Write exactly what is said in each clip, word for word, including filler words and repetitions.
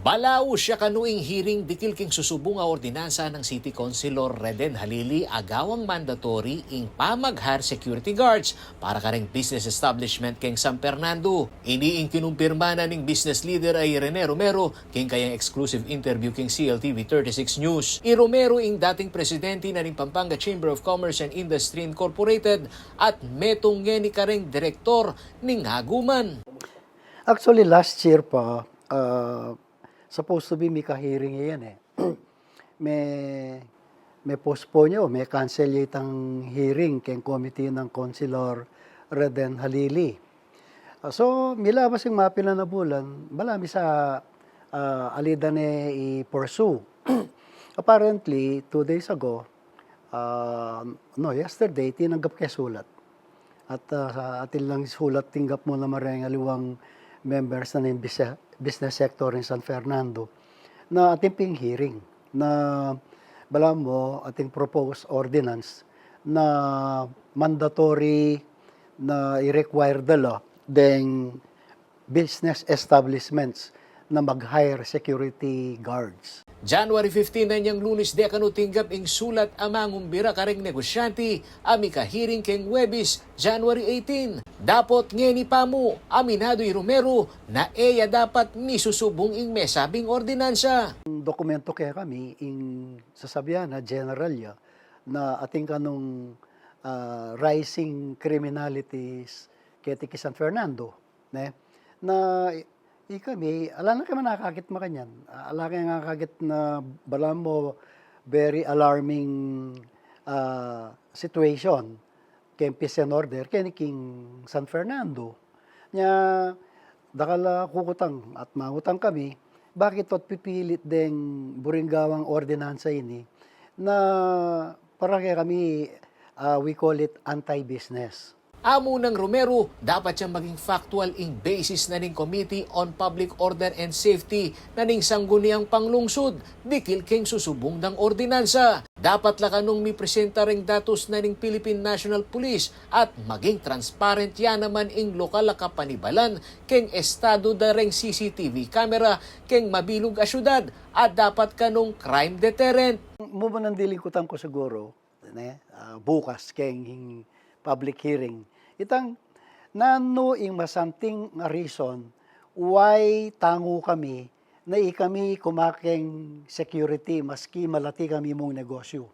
Balaus ya kanu ing hearing dikil king susubung a ordinansa nang City Councilor Reden Halili a gawang mandatory ing pamag-hire security guards para kareng business establishment keng San Fernando. Ini ing kinumpirma na ning business leader a i Rene Romero king kayang exclusive interview king C L T V thirty-six News. I Romero ing dating presidente na ning Pampanga Chamber of Commerce and Industry Incorporated at metung ngeni kareng direktor ning aguman. Actually, last year pa, ah, supposed to be mika-hearing yan e. Me, me-postpone ya o me-cancel ya itang hearing keng committee nang Councilor Reden Halili. Ah, so, milabas ing mapilan a bulan, bala mi sa, ah, ali da ne i-pursue. Apparently, two days ago, ah, no, yesterday, tinanggap ke sulat. At, ah, atin lang sulat tinggap mu na mareng aliwang members na ning bise-, business sector ning San Fernando na atin ping hearing na bala mu ating proposed ordinance na mandatory na i-require da la deng business establishments na mag-hire security guards. January fifteen na inyang Lunes de kanu tinggap ing sulat a mangumbira kareng negosyante a mika-hearing keng Huwebes, January eighteen. Dapot ngeni pa mu, aminadu i Romero na e ya dapat misusubung ing mesabing ordinansa. Ing dokumento kekami, ing sasabian na general ya, na atin kanung, ah, rising criminalities keti ki San Fernando, ne? Na i-, ikami, ala na kami nakakit makanyan. Ala kami nakakit na bala mu very alarming, ah, situation keng peace and order keni king San Fernando. Nya, dakal a kukutang at mangutang kami, bakit o't pipilit deng buring gawang ordinansa ini na para kekami, ah, we call it anti-business. Amu nang Romero, dapat yang maging factual ing basis na ning Committee on Public Order and Safety na ning Sangguniang Panglungsud dikil keng susubung dang ordinansa. Dapat la kanung mipresenta reng datus na ning Philippine National Police at maging transparent ya naman ing lokal a kapanibalan keng estadu da reng C C T V camera keng mabilug a syudad at dapat kanung crime deterrent. Mumunang dilingkutan ku siguru, ne, ah, bukas keng public hearing. Itang nanu ing masanting a reason why tangu kami na ikami kumakeng security maski malati kami mung negosyu.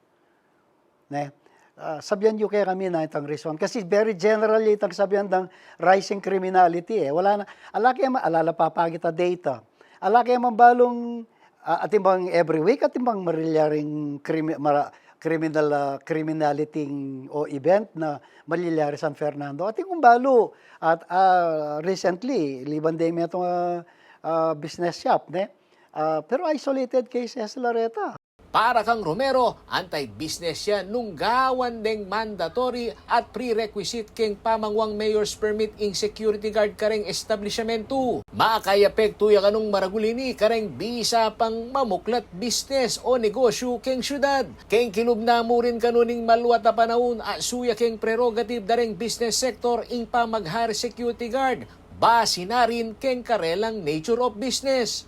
Ne? Ah, sabian yu kekami na itang reason. Kasi very general itang sabian dang rising criminality e. Wala na, ala ke ma-, ala la papakit a data. Ala ke man balung, ah, atin bang every week, atin bang marilyaring krimi-, mara-, criminal, ah, criminality o event na malilyari San Fernando. Atin kung balu, at, ah, recently, liban de metung, ah, ah, business shop, ne? Ah, pero isolated cases la reta. Para kang Romero, anti-business ya nung gawan deng mandatory at prerequisite keng pamanguang mayor's permit ing security guard kareng establisyamentu. Makayapektu ya kanung maragul ini kareng bisa pang mamuklat business o negosyu keng syudad. Keng kilub na mu rin kanu ning maluat a panaun a suya keng prerogative da reng business sector ing pamag-hire security guard. Basi na rin keng karelang nature of business.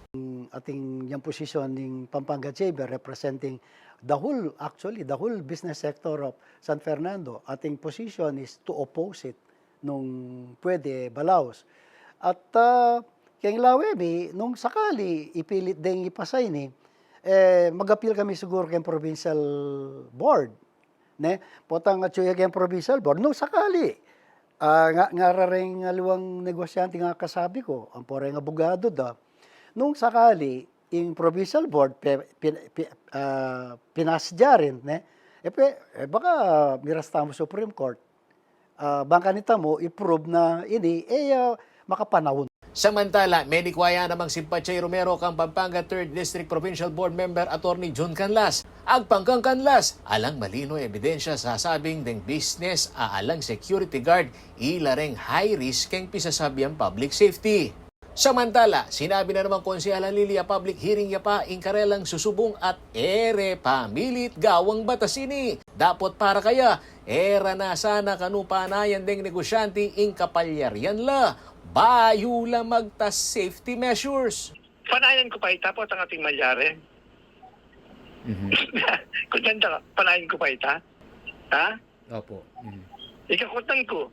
Atin yang posisyon ning Pampanga Chamber representing the whole, actually, the whole business sector of San Fernando. Atin position is to oppose it nung pwede, balaus. At, ah, keng lawe mi, nung sakali ipilit deng ipasa ini, eh, mag-appeal kami siguru keng provincial board. Ne? Potang atyu ya keng provincial board, nung sakali, ah, nga, ngara reng aliwang negosyante nga kasabi ku, ampo reng abogado da, nung sakali ing provincial board pe-, pin-, pi-, ah, pinas ya rin, ne? E pe, e baka miras tamu Supreme Court. Ah, bang kanita mu i-prove na ini, e, ah, makapanaun. Samantala, menikwa ya namang simpatya i Romero kang Pampanga Third District Provincial Board Member Attorney Jun Canlas. Agpang kang Canlas, alang malino a ebidensya sasabing deng business a alang security guard, ila reng high risk keng pisasabiang public safety. Samantala, sinabi na namang Konsehal Halili a public hearing ya pa ing karelang susubung at e re pamilit gawang batas ini. Dapot para kaya, e ra na sana kanu panayan deng negosyante ing kapalyarian la bayu la magtas safety measures. Panayan ku pa ita, potang ating malyari. Mhm. Kutnan ta, panayan ku pa ita. Ha? Opo. Mhm. Ikakutnan ku,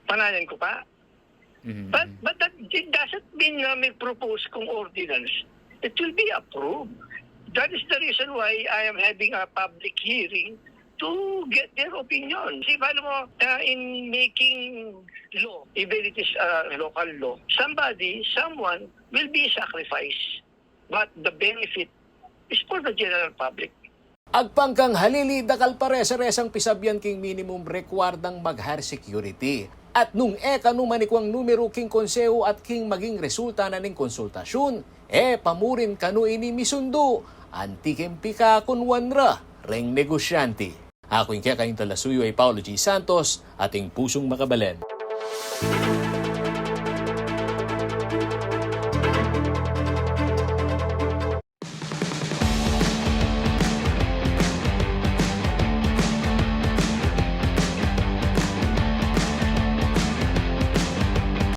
panayan ku pa. Mhm. But, but that, it doesn't mean na may propose kung ordinance, it will be approved. That is the reason why I am having a public hearing to get their opinion. Kasi paano mo, uh, in making law, even it is a local law, somebody, someone will be sacrificed. But the benefit is for the general public. Agpang kang halili, dakal pa resa-resang pisabyan king minimum required dang mag-hire security. At nung e kanu manikuang numeru king konseho at king maging resulta na ning konsultasyun, e pa mu rin kanu ini misundu, anti king pikakunwan ra reng negosyante. Aku ing kekayung talasuyu a i Paulo G. Santos, ating pusung makabalen.